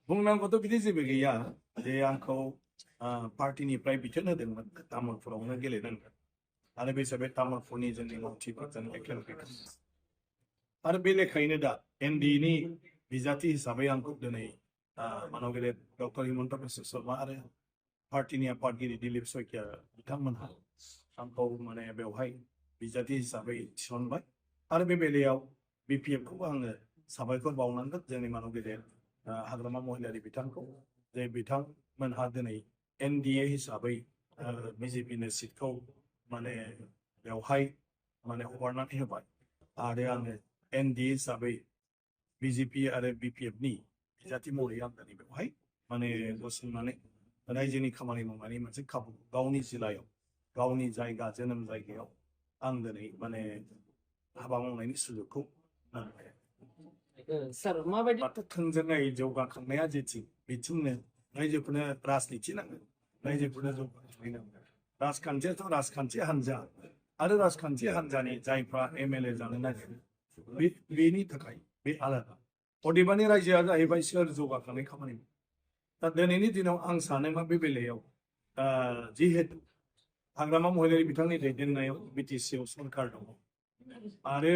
बुंनांगौथ' बिदि जेबो गैया जे आंखौ पार्टिनिफ्राय बिथोन होदोंमोन तामुलपुरावनो गेलेनांगोन आरो बे हिसाबै तामुलपुरनि जोंनि मन्थ्रिफोरजों एखेलगे आरो बे लेखायैनो दा एनडिनि बिजाथि हिसाबै आंखौ दिनै मानव गेदेर डक्टर हिमन्त बिश्व शर्मा आरो पार्टिनि आफादगिरि दिलीप शइकिया बिथांमोनहा आंखौ माने बेवहाय बिजाथि हिसाबै थिसनबाय आरो बे बेलायाव बिपिएफखौ आङो साबायखर बावनांगोन जोंनि मानव गेदेर हाग्रामा महिलारि बिथांखौ जे बिथांमोनहा दिनै एनडिए हिसाबै बिजेपिनो सिटखौ माने बेवहाय माने हगारनानै होबाय आरो आङो एनडिए हिसाबै बिजेपि आरो बिपिएफनि बिजाथि महरै आं दिनै बेवहाय माने गसंनानै रायजोनि खामानि मावनानै मोनसे खाबु गावनि जिल्लायाव गावनि जायगा जोनोम जायगायाव आं दिनै माने हाबा मावनायनि सुजुगखौ मोनबाय सार माबायदि थोंजोङै जौगाखांनाया जेथिं बिथिंनो रायजोफोरनो राजनिथि नांगोन रायजोफोरनो जौगाखांनाय नांगोन राजखान्थियाथ' राजखान्थि हान्जा आरो राजखान्थि हान्जानि जायफ्रा एमएलए जानो नागिरो बेनि थाखाय बे आलादा अदेबानि रायजोआ जाहैबाय सोर जौगाखांनाय खामानि दा दिनैनि दिनाव आं सानो मा बे बेलायाव जिहेतु हाग्रामा महिलारि बिथांनि दैदेननायाव बिटिसिआव सरकार दङ आरो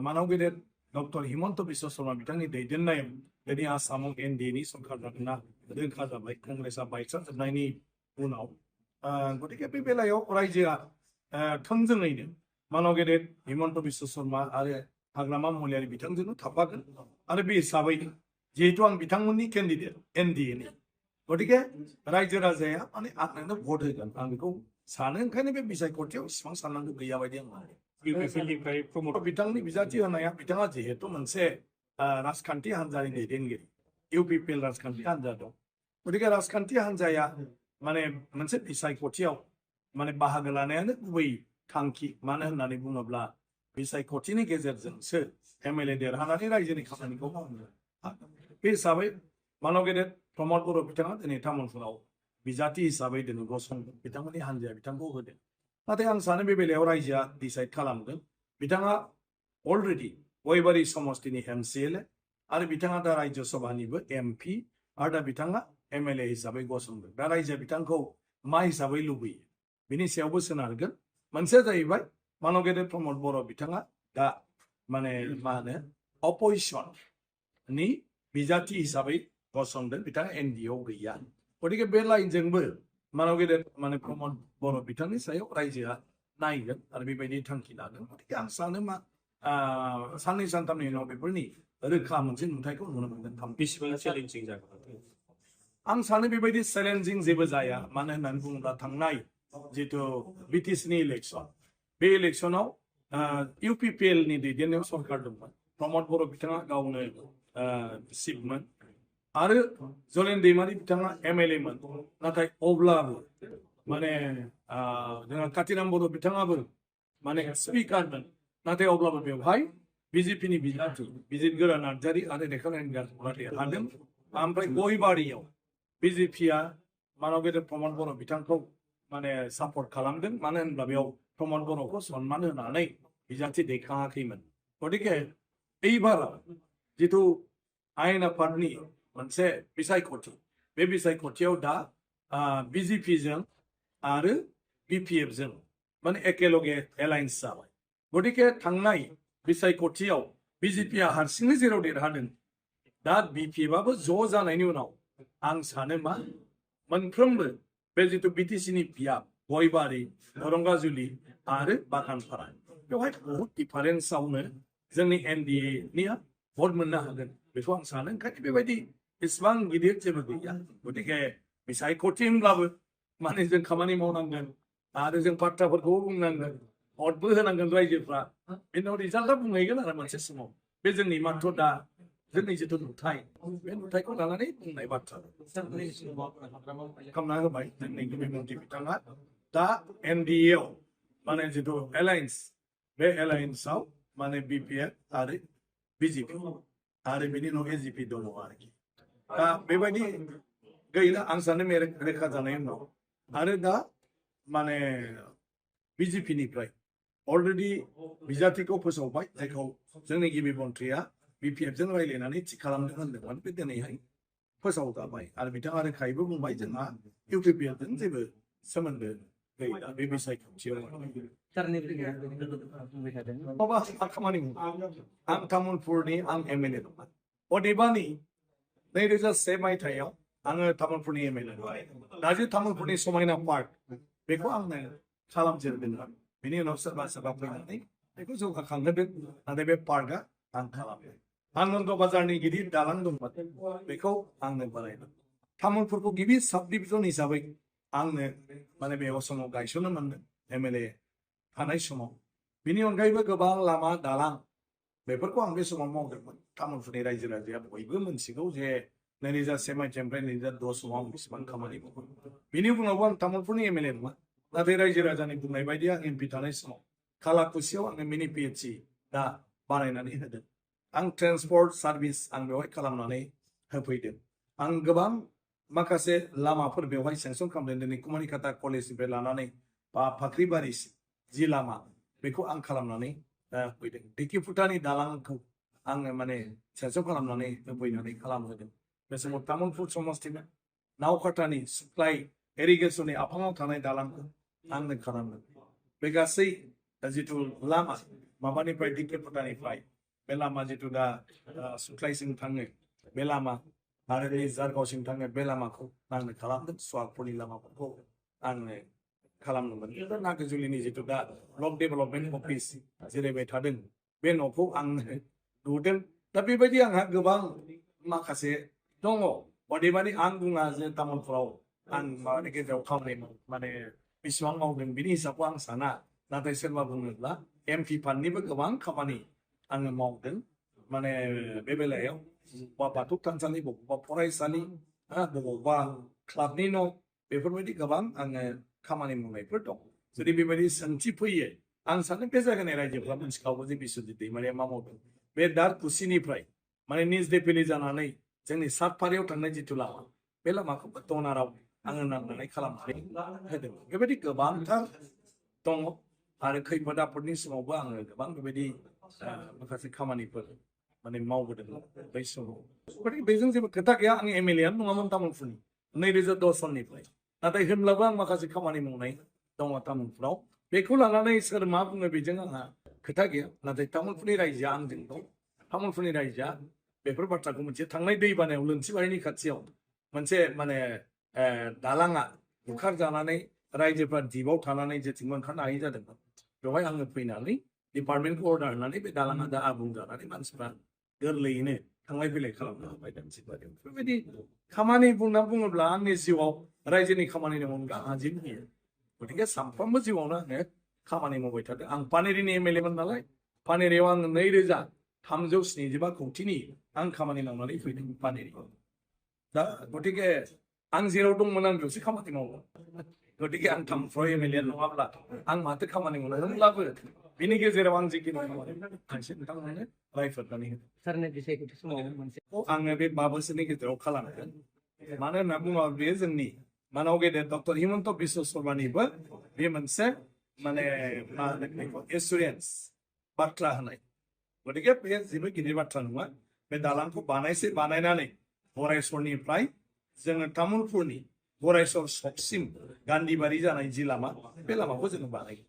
मानव गेदेर डक्टर हिमन्त बिश्व शर्मा बिथांनि दैदेननायाव दिनै आसामाव एनडिएनि सरकार जागोनना रोखा जाबाय कंग्रेसआ बायस्राजोबनायनि उनाव गतिके बे बेलायाव रायजोआ थोंजोङैनो मानव गेदेर हिमन्त बिश्व शर्मा आरो हाग्रामा महिलारि बिथांजोंनो थाफागोन आरो बे हिसाबै जिहेतु आं बिथांमोननि केन्डिडेट एनडिएनि गतिके रायजो राजाया माने आंनो भट होगोन आं बेखौ सानो ओंखायनो बे बिसायख'थियाव इसिबां साननांगौ गैया बायदि आं सानो बिथांनि बिजाथि होनाया बिथाङा जिहेतु मोनसे राजखान्थि हान्जानि दैदेनगिरि इउपिपिएल राजखान्थि हान्जा दं गतिके राजखान्थि हान्जाया माने मोनसे बिसायख'थियाव माने बाहागो लानायानो गुबै थांखि मानो होननानै बुङोब्ला बिसायख'थिनि गेजेरजोंसो एमएलए देरहानानै रायजोनि खामानिखौ मावनो हागोन बे हिसाबै मानव गेदेर प्रमद बर' बिथाङा दिनै तामुलपुराव बिजाथि हिसाबै दिनै गसंदों बिथांमोननि हान्जाया बिथांखौ होदों नाथाय आं सानो बे बेलायाव रायजोआ डिसाइड खालामगोन बिथाङा अलरेडि गयबारि समस्तिनि एमसिएलए आरो बिथाङा दा रायजो सभानिबो एमपि आरो दा बिथाङा एमएलए हिसाबै गसंदों दा रायजोआ बिथांखौ मा हिसाबै लुबैयो बिनि सायावबो सोनारगोन मोनसेया जाहैबाय मानव गेदेर प्रमद बर' बिथाङा दा माने मा होनो अपोजिसननि बिजाथि हिसाबै गसंदों बिथाङा एनडिएआव गैया गतिके बे लाइनजोंबो मानव गेदेर माने प्रमद बर' बिथांनि सायाव रायजोआ नायगोन आरो बेबायदि थांखि लागोन गतिके आं सानो मा साननै सानथामनि उनाव बेफोरनि रोखा मोनसे नुथायखौ नुनो मोनगोन बेसेबां चेलेन्जिं जागोन आं सानो बेबायदि चेलेन्जिं जेबो जाया मानो होननानै बुङोब्ला थांनाय जितु बिटिसिनि इलेक्सन बे इलेक्सनाव इउपिपिएलनि दैदेननायाव सरकार दंमोन प्रमद बर' बिथाङा गावनो चिफमोन आरो जलेन दैमारि बिथाङा एमएलएमोन नाथाय अब्लाबो माने जोंहा कातिराम बर' बिथाङाबो माने स्पिकारमोन नाथाय अब्लाबो बेवहाय बिजेपिनि बिजाथि बिजितगोरा नार्जारि आरो रेखानारायण गारफोरा देरहादों ओमफ्राय गयबारियाव बिजेपिया मानव गेदेर प्रमद बर' बिथांखौ माने सापर्ट खालामदों मानो होनब्ला बेयाव प्रमद बर'खौ सन्मान होनानै बिजाथि दैखाङाखैमोन गतिके এইবাराव जितु आयेन आफादनि मोनसे बिसायख'थि बे बिसायख'थियाव दा बिजेपिजों आरो बिपिएफजों माने एकेलगे एलायन्स जाबाय गतिके थांनाय बिसायख'थियाव बिजेपिया हारसिङै जेराव देरहादों दा बिपिएफआबो ज' जानायनि उनाव आं सानो मा मोनफ्रोमबो बे जितु बिटिसिनि बियाब गयबारि दरंगाजुलि आरो बागानपारा बेवहाय बहुद डिफारेन्सआवनो जोंनि एनडिएनिया भट मोननो हागोन बेखौ आं सानो ओंखायनो बेबायदि इसिबां गिदिर जेबो गैया गतिके बिसायख'थि होनब्लाबो माने जों खामानि मावनांगोन आरो जों बाथ्राफोरखौबो बुंनांगोन भटबो होनांगोन रायजोफ्रा बेनि उनाव रिजाल्टआ बुंहैगोन आरो मोनसे समाव बे जोंनि माथ्र दा जोंनि जितु नुथाय बे नुथायखौ लानानै बुंनाय बाथ्रा खालामना होबाय जोंनि गिबि मन्थ्रि बिथाङा दा एनडिएआव माने जितु एलायन्स बे एलायन्सआव माने बिपिएफ आरो बिजेपि आरो बिनि उनाव एजिपि दङ आरोखि दा बेबायदि गैला आं सानो रेखा जानायनि उनाव आरो दा माने बिजेपिनिफ्राय अलरेडि बिजाथिखौ फोसावबाय जायखौ जोंनि गिबि मन्थ्रिया बिपिएफजों रायज्लायनानै थि खालामदों होनदोंमोन बे दिनैहाय फोसावजाबाय आरो बिथाङा रोखायैबो बुंबाय जोंहा इउपिपिएलजों जेबो सोमोन्दो गैला बे बिसायख'थियाव माबा खामानि आं तामुलपुरनि आं एमएलए नङा अदेबानि 2001 मायथाइयाव आङो तामुलपुरनि एमएलए दा जे तामुलपुरनि समायना पार्क बेखौ आंनो खालामजेनदोंमोन बेनि उनाव सोरबा सोरबा फैनानै बेखौ जौगाखांहोदों नाथाय बे पार्कआ आं खालामदों आनन्द बाजारनि गिदिर दालां दंमोन बेखौ आंनो बानायदों तामुलपुरखौ गिबि साब डिभिजन हिसाबै आंनो माने बे समाव गायसननो मोनदों एमएलए थानाय समाव बिनि अनगायैबो गोबां लामा दालां बेफोरखौ आं बे समाव मावदोंमोन तामुलपुरनि रायजो राजाया बयबो मोनथिगौ जे 2001 मायथाइनिफ्राय 2010 समाव आं बेसेबां खामानि मावो बिनि उनावबो आं तामुलपुरनि एमएलए नङा नाथाय रायजो राजानि बुंनाय बायदि आं एमपि थानाय समाव खालाकुसियाव आंनो मिनि पिएचसि दा बानायनानै होदों आं ट्रेन्सपर्ट सार्भिस आं बेवहाय खालामनानै होफैदों आं गोबां माखासे लामाफोर बेवहाय सेंसन खालामदों दिनै कुमारिकाटा कलेजनिफ्राय लानानै बा फाख्रिबारि जि लामा बेखौ आं खालामनानै होफैदों ढेकिफुटानि दालांखौ आङो माने सेंसन खालामनानै होफैनानै खालामहोदों बे समाव तामुलपुर समस्तिमोन नावकाटानि साप्लाइ इरिगेसननि आफाङाव थानाय दालांखौ आंनो खालामदों बे गासै जिथु लामा माबानिफ्राय ढेकिफुटानिफ्राय बे लामा जिथु दा सुख्लायसिम थाङो बे लामा आरो जारगावसिम थाङो बे लामाखौ आंनो खालामदों सुवागपुरनि लामाफोरखौ आंनो खालामनो मोनदों नागाजुलिनि जिथु दा ब्लक डेभेलपमेन्ट अफिस जिरायबाय थादों बे न'खौ आंनो नुदों दा बेबायदि आंहा गोबां माखासे दङ अदेबानि आं बुङा जे तामुलपुराव आं माबानि गेजेराव खामानि माने बेसेबां मावदों बिनि हिसाबखौ आं साना नाथाय सोरबा बुङोब्ला एमपि फान्डनिबो गोबां खामानि आङो मावदों माने बे बेलायाव बा बाथौ थानसालि बबेबा फरायसालि बबेबा क्लाबनि न' बेफोरबायदि गोबां आङो खामानि मावनायफोर दं जुदि बेबायदि सोंथि फैयो आं सानो बे जायगानि रायजोफ्रा मिथिखागौ जे बिस्वजित दैमारिया मा मावदों बे दारकुसिनिफ्राय माने निज देफिलि जानानै जोंनि सातपारियाव थांनाय जिथु लामा बे लामाखौबो दनाराव आङो नांनानै खालामनानै होदों बेबायदि गोबांथार दङ आरो खैफोद आफोदनि समावबो आङो गोबां बेबायदि माखासे खामानिफोर माने मावबोदों बै समाव गथिखे बेजों जेबो खोथा गैया आं एमएलएआनो नङामोन तामुलपुरनि 2010 सननिफ्राय नाथाय होनब्लाबो आं माखासे खामानि मावनाय दङ तामुलपुराव बेखौ लानानै सोर मा बुङो बेजों आंहा खोथा गैया नाथाय तामुलपुरनि रायजोआ आंजों दं तामुलपुरनि रायजोआ बेफोर बाथ्राखौ मोनसे थांनाय दैबानायाव लोनथिबारिनि खाथियाव मोनसे माने दालाङा बुखारजानानै रायजोफ्रा दिपआव थानानै जेथिंबो ओंखारनो हायि जादोंमोन बेवहाय आङो फैनानै डिपार्टमेन्टखौ अर्डार होनानै बे दालाङा दा आबुं जानानै मानसिफ्रा गोरलैयैनो थांलाय फैलाय खालामनो हाबाय लोनथिबारियाव बेबायदि खामानि बुंना बुङोब्ला आंनि जिउआव रायजोनि खामानिनि अनगा आंहा जेबो गैया गथिखे सानफ्रोमबो जिउआवनो आङो खामानि मावबाय थादों आं पानेरिनि एमएलएमोन नालाय पानेरियाव आङो 2375 कौटिनि आं खामानि मावनानै फैदों पानेरियाव दा गथिखे आं जेराव दंमोन आं बेयावसो खामानि मावो गथिखे आं तामुलपुराव एमएलए नङाब्ला आं माथो खामानि मावनांगौब्लाबो बिनि गेजेराव आं जिखिनि खामानि खायसे नोंथांमोननो रायफोरनानै होदों सारनि बिसायख'थि समाव मोनसे आङो बे 5 बोसोरनि गेजेराव खालामदों मानो होनना बुङोब्ला बेयो जोंनि मानाव गेदेर डक्टर हिमन्त बिश्व शर्मानिबो बे मोनसे माने मा होनो बेखौ एसुरेन्स बाथ्रा होनाय गथिखे बे जेबो गिदिर बाथ्रा नङा बे दालांखौ बानायनानै गरायसरनिफ्राय जोङो तामुलपुरनि गरायसर सकसिम गान्धीबारि जानाय जि लामा बे लामाखौ जोङो बानायगोन